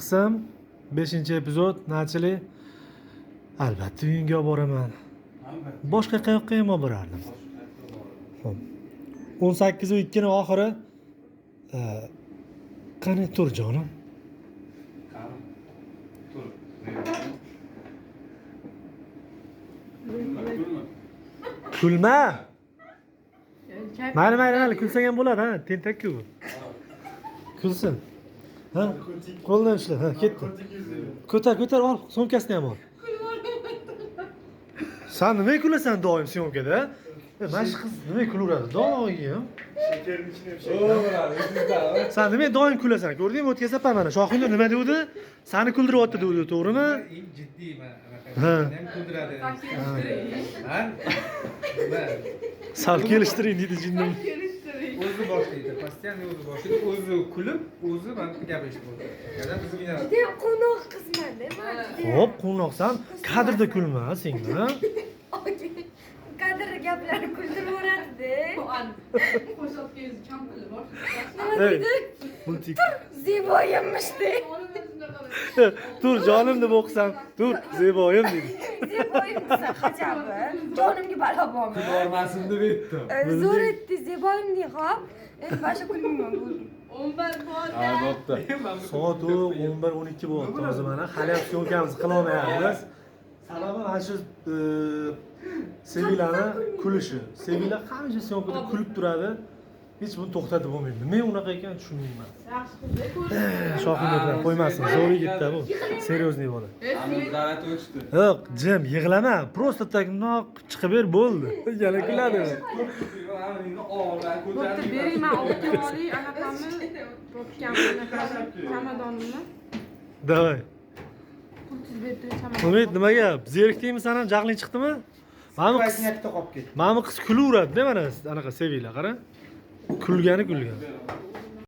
Qism, 5-epizod, начали. Albatta uyingga olib boraman. Boshqa qayoqqa ham olib borardim? Xo'p. 18:02 ni oxiri. Qani tur, jonim. Qani. Tur. Kulma, kulma. Kulma. Mayli, mayli, mayli, kulsang ham bo'ladi, ha, tentak-ku bu. Kulsin. Ha? Qo'ldan ushla, ha, ketdi. Ko'tar, ko'tar, ol, sumkasini ham ol. San nimaga kulasan doim syomkada? Mana shu qiz nimaga kulaveradi doim? Shekarning ichine bir şey. San nimaga doim kulasan? Ko'rdingmi, o'tgan safar mana Shohinur nima devdi? Sani kuldiryapti devdi, to'g'rimi? Eng jiddiy man anaqa. Ha. Meni ham kuldiradi. Ha? Man Sal kelishtiring deydi jinnim. o'zi boshlaydi, постоянно o'zi boshlaydi, o'zi kulib, o'zi mana gapirishni boshlaydi. Adam bizni виноват. Judayam quvnoq qizman-da man. Judayam. Xo'p, quvnoqsan, kadrda kulma, singlim. Okey. Kadr gaplari kuldiraveradi-da. Nima Ey. deydi? Multik. Zeboyimmish-da. Tur jonim deb o'qisam, tur zeboyim deydi. Zeboyim desa хотя бы. Jonimga balo bormi? Bormasin deb aytdim. Zo'r etdi, zeboyim dey, hop. Endi boshqa kulmayman bo'ldi. Ha, bo'pti. Soat 11:12 bo'lyapti hozir mana. Hali ham syomkamizni qila olmayapmiz. Sababi mana shu Sevilani kulishi. Sevila hamisha syomkada kulib turadi. Hech buni to'xtatib bo'lmaydi. Nima unaqa ekan tushunmayman. Shohinur bilan qo'ymasin. Zo'r yigitda bu. Серьезный bola. Ani zarat o'chdi. Yo'q, jim, yig'lama. Просто так mundoq chiqib ber, bo'ldi. Yana kuladi. Bo'pti, bering, man olib olay anaqamni, topganmi anaqamni, chamadonimni. Давай. Pul tuz berib turing, chamadon. Umid, nima gap? Zerikdingmi san ham? Jahling chiqdimi? Mana bu qiz, Yakta qolib ketdi. mana bu qiz kulaveradi-da mana anaqa Sevila, qara. Kulgani kulgan.